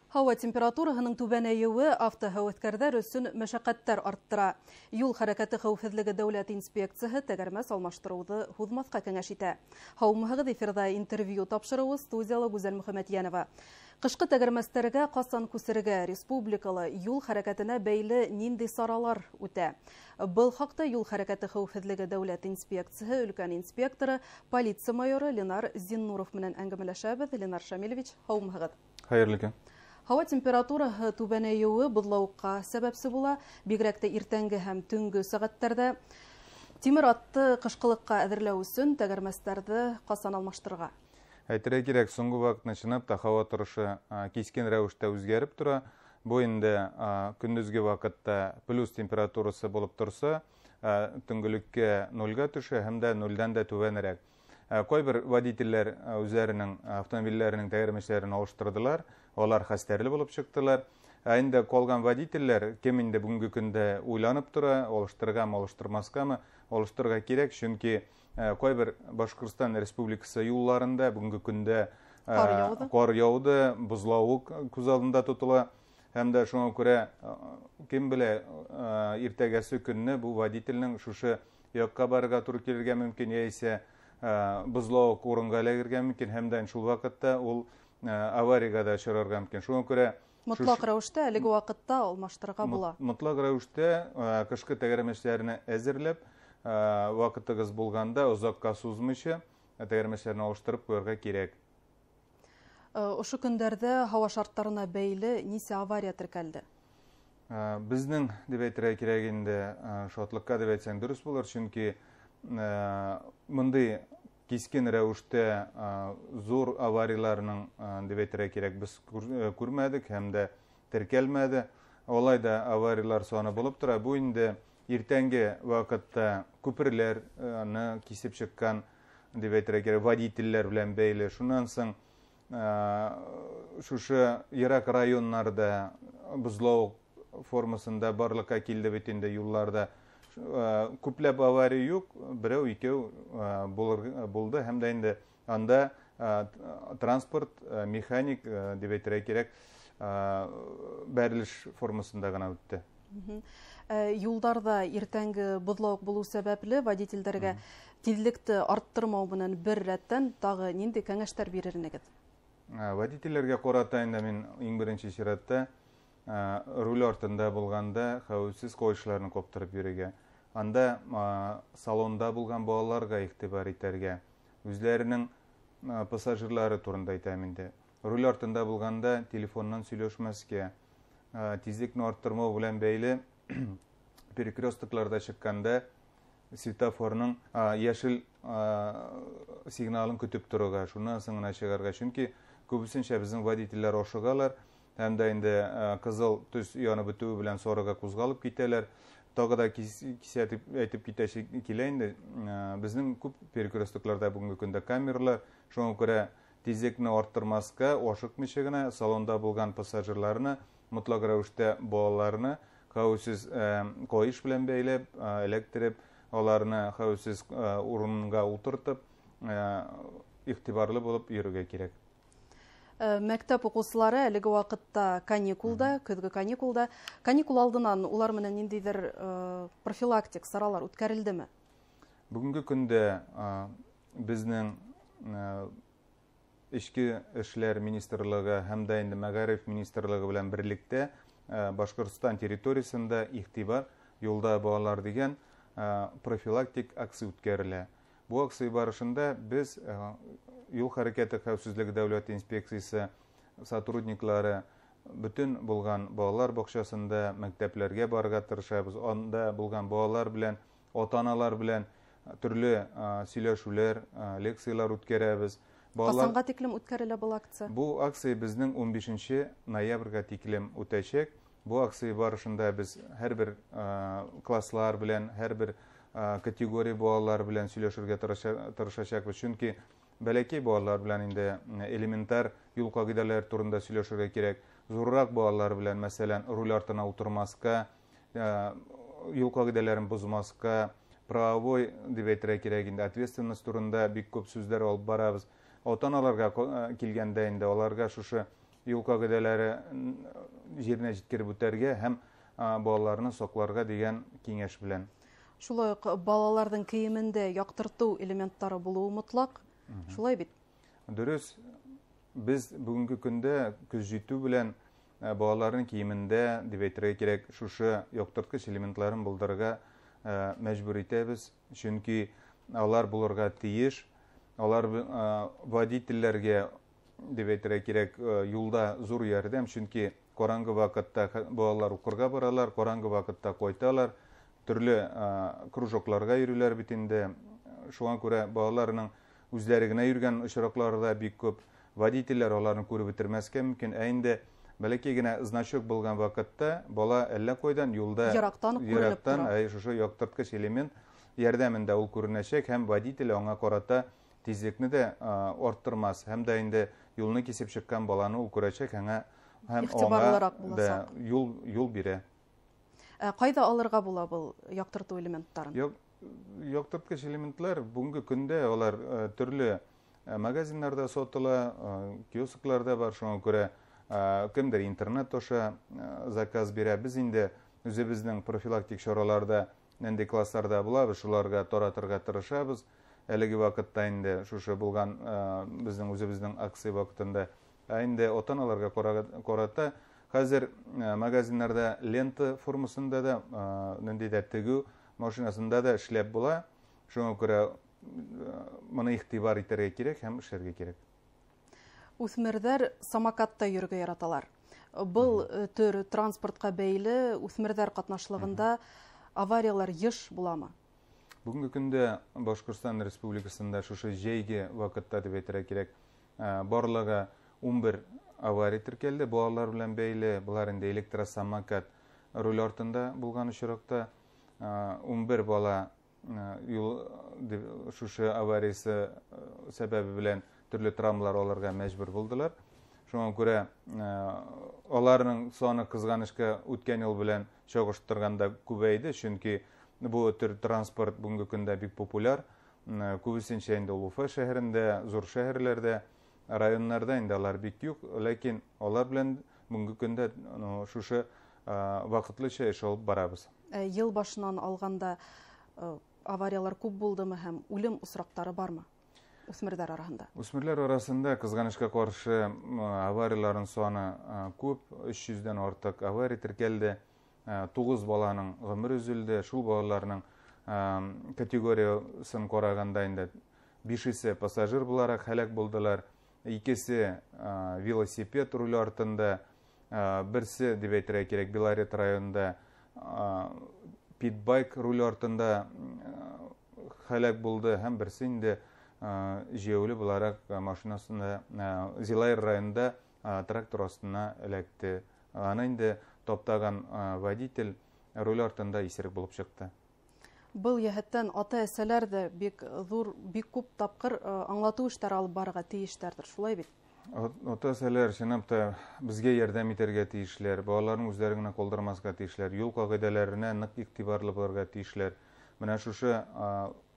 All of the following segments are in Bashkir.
Һауа температураһының түбәнәйеүе автоһәүәҫкәрҙәр өсөн мәшәҡәттәр арттыра. Юл хәрәкәте хәүефһеҙлеге дәүләт инспекцияһы тәгәрмәс алмаштырыуҙы һуҙмаҫҡа кәңәш итә. Һаумыһығыҙ, эфирҙа интервью тапшырыуы, студияла Гүзәл Мөхәмәтйәнова. Ҡышҡы тәгәрмәстәргә ҡасан күсергә, республикала юл хәрәкәтенә бәйле ниндәй саралар үтә? Был хаҡта юл хәрәкәте хәүефһеҙлеге дәүләт инспекцияһы өлкән инспекторы, полиция майоры Ленар Зиннуров менән әңгәмәләшәбеҙ. Ленар Шамилевич, һаумыһығыҙ. Хәйерле көн. Һауа температураһы түбәнәйеүе боҙлауыҡҡа сәбәпсе була, бигерәк тә иртәнге һәм төнгө сәғәттәрҙә. Тимер атты ҡышҡылыҡҡа әҙерләү өсөн тәгәрмәстәрҙе ҡасан алмаштырырға? Әйтергә кирәк, соңғы ваҡытта чынлап та һауа торошо кискен рәүештә үҙгәреп тора. Бу инде көндөҙгө ваҡытта плюс температурасы булып торса, төнгөлөккә нольгә төшә һәм дә нольдән дә түбәнерәк. Ҡайбер водителдәр үҙҙәренең автомобилдәренең тәгәрмәстәрен алыштырҙылар, алар хәстәрле булып сыҡтылар. Ә инде ҡалған водителдәр, кем инде бөгөнгө көндә уйланып тора, алыштырғамы, алыштырмаҫҡамы, алыштырырға кирәк, сөнки ҡайбер Башҡортостан Республикаһы юлларында бөгөнгө көндә ҡар яуҙы, ҡар яуҙы, боҙлауыҡ күҙ алдында тотола. Һәм дә шуңа күрә, кем белә, иртәгәсе көнне бу водителдең шушы яҡҡа барырға тура килергә мөмкин, йәисә боҙлауыҡ урынға эләгергә мөмкин, һәм дә шул ваҡытта ул аварияға да осрарға мөмкин. Шуңа күрә мотлаҡ рәүештә әлеге ваҡытта алмаштырырға була. Мотлаҡ рәүештә ҡышҡы тәгәрмәстәрен әҙерләп, ваҡытығыҙ булғанда оҙаҡҡа сузмыйса тәгәрмәстәрен алыштырып ҡуйырға кирәк. Ошо көндәрҙә һауа шарттарына бәйле нисә авария теркәлде? Беҙҙең тип әйтергә кирәк инде, шатлыҡҡа тип әйтсәң дөрөҫ булыр, сөнки мындай кискен рәүештә ҙур аварияларының тип әйтергә кирәк беҙ күрмәдек һәм дә теркәлмәде. Алай да авариялар саны булып тора. Бу инде иртәнге ваҡытта күперләрне кисеп сыҡҡан тип әйтергә кирәк водителдәр белән бәйле. Шунан һуң шушы йыраҡ районнарҙа боҙлауыҡ формасында барлыҡҡа килде бит инде юлларҙа. Күпләп авария юҡ, берәү, икәү булды һәм дә инде анда транспорт, механик тип әйтергә кирәк, бәрелеш формасында ғына үтте. Юлдарҙа иртәнге боҙлауыҡ булыу сәбәпле водителдәргә тиҙлекте арттырмау менән бер рәттән тағы ниндәй кәңәштәр бирер инегеҙ? Водителдәргә ҡарата инде мин иң беренсе сиратта руль артында булғанда хәүефһеҙ ҡойошларын ҡаптырып йөрөргә, анда салонда булған балаларға иғтибар итәргә, үҙҙәренең пассажирлары турында әйтәм инде. Руль артында булғанда телефоннан һөйләшмәҫкә, тизлекне арттырмау белән бәйле перекрёстокларҙа сыҡҡанда светофорның йәшел сигналын көтөп торорға, шунан һуң ғына сығырға, сөнки күбесенсә беҙҙең водителдәр ашығалар һәм дә инде ҡыҙыл төҫ янып бөтөүе белән сарыға ҡуҙғалып китәләр. Тағы да кисәтеп әйтеп китәсе килә инде, беҙҙең күп перекрёстокларҙа бөгөнгө көндә камералар, шуңа күрә тизлекне арттырмаҫҡа, ашыҡмыйса ғына салонда булған пассажирларны, мотлаҡ рәүештә балаларны хәүефһеҙ ҡайыш белән бәйләп, эләктереп, аларны хәүефһеҙ урынға ултыртып, иғтибарлы булып йөрөргә кирәк. Мәктәп уҡыусылары әлеге ваҡытта каникулда, көҙгө каникулда. Каникул алдынан улар менән ниндәйҙер профилактик саралар үткәрелдеме? Бөгөнгө көндә беҙҙең Эске эшләр министрлығы һәм дә инде Мәғариф министрлығы белән берлектә Башҡортостан территориясында Иғтибар юлда балалар тигән профилактик акция үткәрелә. Бу акция барышында беҙ юл хәрәкәте хәүефһеҙлеге дәүләт инспекцияһы сотрудниклары бөтөн булған балалар баҡсаһында, мәктәпләргә барырға тырышабыҙ. Анда булған балалар белән, ата-аналар белән төрлө һөйләшеүләр, лекциялар үткәрәбеҙ. Ҡасанға тиклем үткәрелә был акция? Бу акция беҙҙең 15 ноябргә тиклем үтәсәк. Бу акция барышында беҙ һәр бер класслар белән, һәр бер категория балалар белән һөйләшергә тырышачакбыҙ. Сөнки бәләкәй балалар белән инде элементар юл ҡағиҙәләре турында һөйләшергә кирәк. Ҙурыраҡ балалар белән, мәҫәлән, руль артына ултырмаҫҡа, юл ҡағиҙәләрен боҙмаҫҡа, правовой тип әйтергә кирәк инде, ответственность турында бик күп сүҙҙәр алып барабыҙ. Ата-аналарға килгәндә инде аларға шушы юл ҡағиҙәләре еренә еткереп үтәргә һәм балаларны саҡларға дигән киңәш белән. Шулай уҡ балаларҙың кейемендә яҡтыртыу элементтары булыуы мотлаҡ. Шулай бит? Дөрөҫ. Беҙ бөгөнгө көндә көҙ етеү белән балаларның кейемендә, дип әйтергә кәрәк, шушы яҡтыртҡыс элементларын булдырырға мәжбүр итәбеҙ. Сөнки алар булырға тейеш. Алар водителдәргә, дип әйтергә кәрәк, юлда ҙур ярҙам, сөнки ҡараңғы ваҡытта балалар уҡырға баралар, ҡараңғы ваҡытта ҡайталар, төрлө кружокларға йөрөйләр бит инде. Шуға күрә балаларының үҙҙәре генә йөрөгән осраҡлары ла бик күп. Водителдәр уларны күреп бөтөрмәҫкә мөмкин. Ә инде бәләкәй генә значок булған ваҡытта бала әллә ҡайҙан юлда йыраҡтан уҡ күренеп тора. Шушы яҡтыртҡыс элемент ярҙамында ул күренәсәк һәм водитель аңа ҡарата тизлекне дә арттырмаҫ. Һәм дә инде юлны кисеп сыҡҡан баланы ул күрәсәк һәм Иғтибарлыраҡ буласаҡ. Юл бирә. Ҡайҙа алырға була был яҡтыртыу элементтарын? Яҡтыртҡыс элементлар бөгөнгө көндә улар төрлө магазиннарда сатыла, киоскларда бар. Шуңа күрә кемдер интернет аша заказ бирә. Беҙ инде үҙебеҙҙең профилактик сараларда ниндәй классларда булабыҙ, шуларға таратырға тырышабыҙ. Әлеге ваҡытта инде шушы булған беҙҙең үҙебеҙҙең акция ваҡытында. Ә инде ата-аналарға ҡарата хәҙер магазиннарда лента формасында да, ниндәй ҙә тегеү машинасында да эшләп була. Шуңа күрә моны иғтибар итергә кәрәк һәм эшләргә кәрәк. Үҫмерҙәр самокатта йөрөргә яраталар. Был төр транспортҡа бәйле үҫмерҙәр ҡатнашлығында авариялар йыш буламы? Бөгөнгө көндә Башҡортостан Республикаһында шушы йәйге ваҡытта тип әйтергә кәрәк, барлығы 11 авария теркәлде. Балалар белән бәйле, былар инде электросамокат руль артында булған осраҡта 11 бала юл шушы авариясы сәбәбе белән төрлө травмалар алырға мәжбүр булдылар. Шуңа күрә аларның саны ҡыҙғанысҡа үткән йыл белән чагыштырганда күбәйҙе, сөнки бу төр транспорт бөгөнгө көндә бик популяр. Күбесенсә инде ул Уфа шәһәрендә, ҙур шәһәрләрҙә, районнарҙа инде алар бик юҡ, ләкин алар белән бөгөнгө көндә шушы ваҡытлыча эш алып барабыҙ. Йыл башынан алғанда авариялар күп булдымы һәм үлем осраҡтары бармы үҫмерҙәр араһында? Үҫмерҙәр араһында ҡыҙғанысҡа ҡаршы аварияларҙың саны күп, 300-дән артыҡ авария теркәлде. 9 баланың ғүмере өҙөлдө. Шул балаларның категориясын ҡарағанда инде 5-есе пассажир булараҡ һәләк булдылар, 2-се велосипед руле артында, берсе, тип әйтергә кәрәк, Белорет районында питбайк руле артында һәләк булды һәм берсе инде җәяүле булараҡ машинасында Зилайыр районында трактор астына эләкте. Аны инде таптаған водитель руль артында иҫерек булып сыҡты. Был йәһәттән ата-әсәләр ҙә бик ҙур, бик күп тапҡыр аңлатыу эштәре алып барырға тейештәрҙер, шулай бит? Ата-әсәләр чынлап та беҙгә ярҙам итергә тейешләр, балаларын үҙҙәре генә ҡалдырмаҫҡа тейешләр, юл ҡағиҙәләренә ныҡ иғтибарлы булырға тейешләр. Менә шушы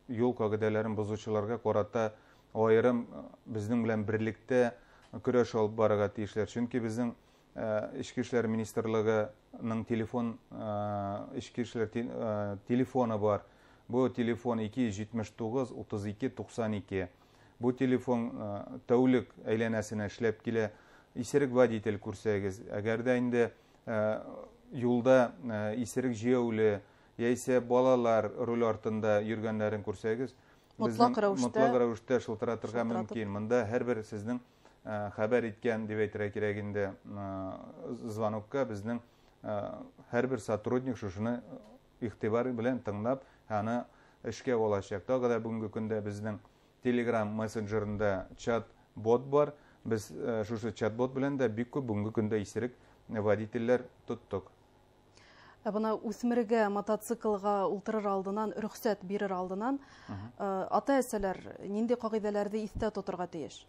юл ҡағиҙәләрен боҙоусыларға ҡарата айырым беҙҙең белән берлектә көрәш алып барырға тейешләр. Сөнки беҙҙең Эске эшләр министрлығының телефон, эске эшләр телефоны бар. Бу телефон 279 32 92. Бу телефон тәүлек әйләнәсенә эшләп килә. Исерек водитель күрсәгеҙ, әгәр ҙә инде юлда исерек җәяүле яисә балалар руль артында йөргәннәрен күрсәгеҙ, Мотлаҡ беҙҙең рәүештә мотлаҡ рәүештә шылтыратырға шылтыратып. мөмкин. Мында һәр бер сезнең хәбәр иткән дип әйтергә кирәк инде, звонокка безнең һәр бер сотрудник шушыны игътибар белән тыңлап, аны эшкә алачак. Тагы да бүгенге көндә безнең Telegram мессенджерында чат-бот бар. Без шушы чат-бот белән дә бик күп бүгенге көндә исерек водительләр тоттык. Ә бына үҫмергә мотоциклға ултырыр алдынан, рөхсәт бирер алдынан, ата-әсәләр ниндәй ҡағиҙәләрҙе иҫтә тоторға тейеш?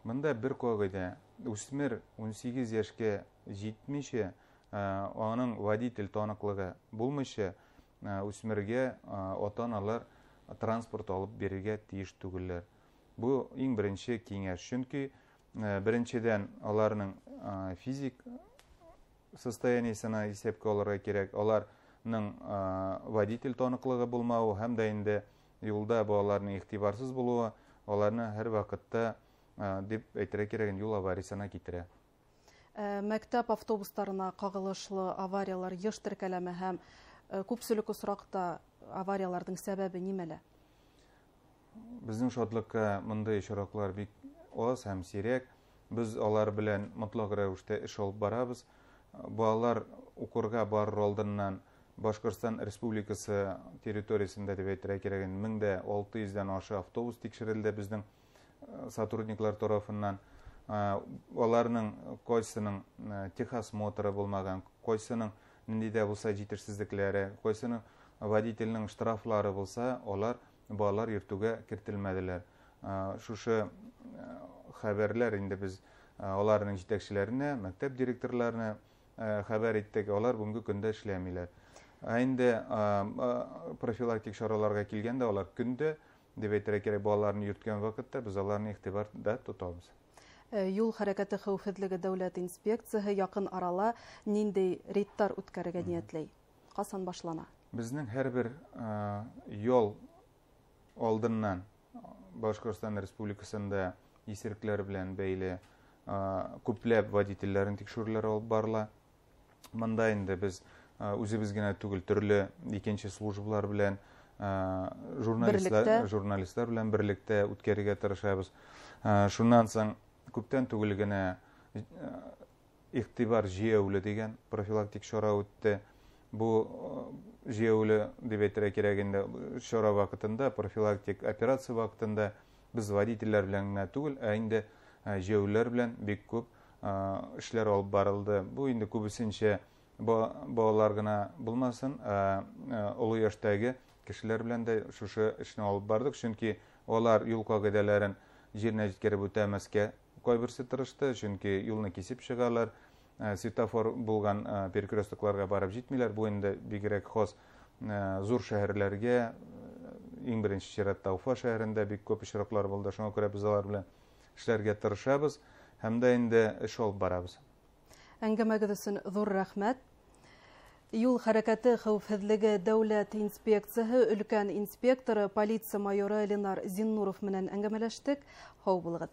Бында бер ҡағиҙә: үҫмер 18 йәшкә етмәйсә, аның водитель таныҡлығы булмайса, үҫмергә ата-аналар транспорт алып бирергә тейеш түгелләр. Бу иң беренсе киңәш, сөнки Беренсенән, аларның физик состояниесына иҫәпкә алырға кәрәк. Аларның водитель таныҡлығы булмауы һәм дә инде юлда балаларның иғтибарсыз булыуы аларны һәр ваҡытта, дип әйтергә кәрәк, юл авариясына китерә. Мәктәп автобустарына ҡағылышлы авариялар йыш теркәләме һәм күпселек осраҡта аварияларҙың сәбәбе нимәлә? Беҙҙең шатлыҡҡа бындай осраҡлар бик аҙ һәм сирәк. Беҙ алар белән мотлаҡ рәүештә эш алып барабыҙ. Балалар уҡырға барыр алдынан Башҡортостан Республикасы территориясында, тип әйтергә кәрәк, 1600-дән аша автобус тикшерелде беҙҙең сотрудниклар тарафынан. Аларның ҡайсының техосмотры булмаған, ҡайсының ниндәй ҙә булһа етешһеҙлектәре, ҡайсының водителдең штрафлары булһа, алар балалар йөрөтөүгә кертелмәделәр. Шушы хәбәрләр инде беҙ аларның етәкселәренә, мәктәп директорларына хәбәр иттек, алар бөгөнгө көндә эшләмәйләр. Ә инде профилактик сараларға килгәндә, алар көндә, дип әйтергә кәрәк, балаларны йөрөткән ваҡытта беҙ аларны иғтибарҙа тотабыҙ. Юл хәрәкәте хәүефһеҙлеге дәүләт инспекцияһы яҡын арала ниндәй рейдтар үткәрергә ниәтләй? Ҡасан башлана? Беҙҙең һәр бер юл алдынан Башҡортостан Республикаһында иҫерекләр белән бәйле күпләп водителдәрҙең тикшереүҙәре алып барыла. Бында инде беҙ үҙебеҙ генә түгел, төрлө икенсе службалар белән, журналистлар белән берлектә үткәрергә тырышабыҙ. Шуннан соң күптән түгел генә иғтибар йәйәүле тигән профилактик сара үтте. Бу йәйәүле тип әйтергә кәрәк инде, сара ваҡытында, профилактик операция ваҡытында беҙ водителдәр белән генә түгел, ә инде йәйәүлеләр белән бик күп эшләр алып барылды. Бу инде күбесенсә балалар ғына булмасын, оло йәштәге кешеләр белән дә шушы эшне алып бардыҡ, сөнки алар юл ҡағиҙәләрен еренә еткереп үтәмәҫкә ҡайберсе тырышты, сөнки юлны кисеп сығалар, светофор булған перекрёстокларға барып етмәйләр. Бу инде бигерәк хас ҙур шәһәрләргә, иң беренсе сиратта Уфа шәһәрендә бик күп осраҡлар булды. Шуңа күрә беҙ алар белән эшләргә тырышабыҙ һәм дә инде эш алып барабыҙ. Әңгәмәгеҙ өсөн ҙур рәхмәт. Юл хәрәкәте хәүефһеҙлеге дәүләт инспекцияһы өлкән инспекторы полиция майоры Ленар Зиннуров менән әңгәмәләштек. Һау булығыҙ.